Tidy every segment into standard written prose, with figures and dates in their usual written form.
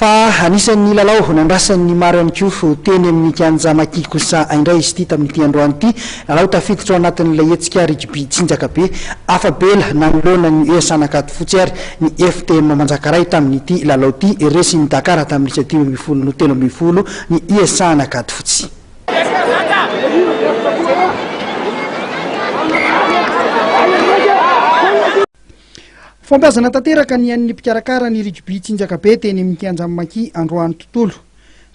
Fa anisan'ny lalao nandrasan'ny maro ihany koa teny amin'ny kianja Maki kosa indray izy ity tamin'ity androany ity. Lalao tafiditra ao anatin'ilay hetsika rugby tsinjaka be afa-bela nanoloana ny US Ankadifotsy ary ny FTM Manjakaray tamin'ity lalao ity. Resin'i Dakar tamin'ny isa 15 no 13 ny US Ankadifotsy. Fampiazana tanteraka ny an'ny mpikarakara ny rugby tsinjaka be teny amin'ny kianjan'i Maki androany tontolo.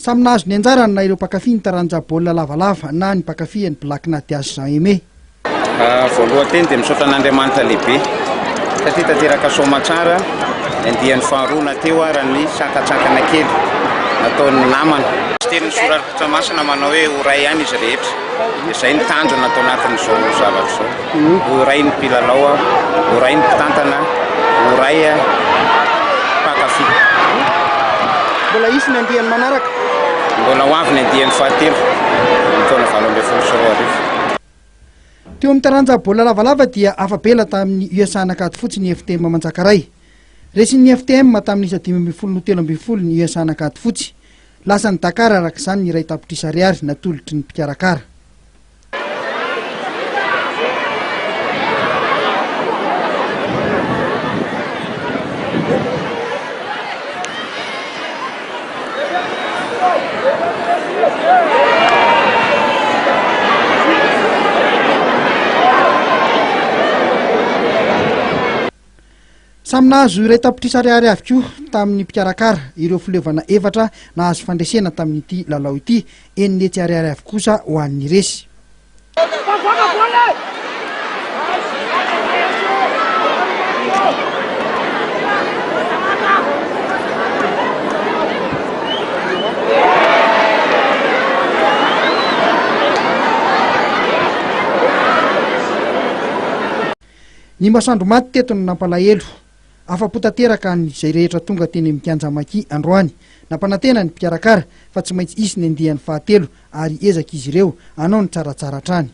Samy nahazo ny anjarany na ireo mpankafy ny taranja baolina lavalava na ny mpankafy an'i Black Nadias Jean Aimé. Voalohan-teny dia misaotra an'Andriamanitra lehibe satria tanteraka soamantsara ny andiany faharoa na teo ara ny sakantsakana kely nataon'ny namana. Misy tenin'ny soratra masina manao hoe ho ray ihany izy rehetra. Dia izay ny tanjona ato anatin'izao zavatra izao. Ho ray ny mpilalao, ho ray ny mpitantana, ho ray mpankafy. Mbola hisy ny andiany manaraka? Mbola ho avy ny andiany fahatelo amin'ny taona 2018. Teo amin'ny taranja baolina lavalava dia afa-bela tamin'ny USA Ankadifotsy ny FTM Manjakaray. Resin'ny FTM tamin'ny isa 15 no 13 ny USA Ankadifotsy. Lasan'i Dakar araka izany ny iray tapitrisa ariary natolotry ny mpikarakara. Samy nahazo iray tapitrisa ariary avokoa tamin'ny mpikarakara ireo fileovana efatra nahazo fandresena tamin'ity lalao ity, enina hetsy ariary avy kosa ho an'ny resy. Ny masoandro maty teto no nampalahelo. Afa-po tanteraka an' izay rehetra tonga teny amin'ny kianja Maki androany. Nampanantena ny mpikarakara fa tsy maintsy hisy ny andiany fahatelo ary hiezaka izy ireo hanao ny tsaratsara hatrany.